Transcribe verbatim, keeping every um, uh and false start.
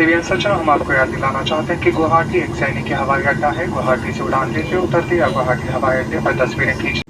प्रिय सज्जनों, हम आपको याद दिलाना चाहते हैं कि गुवाहाटी एक सैनिकी हवाई अड्डा है। गुवाहाटी से उड़ान लेते उतरते या गुवाहाटी हवाई अड्डे पर तस्वीरें खींच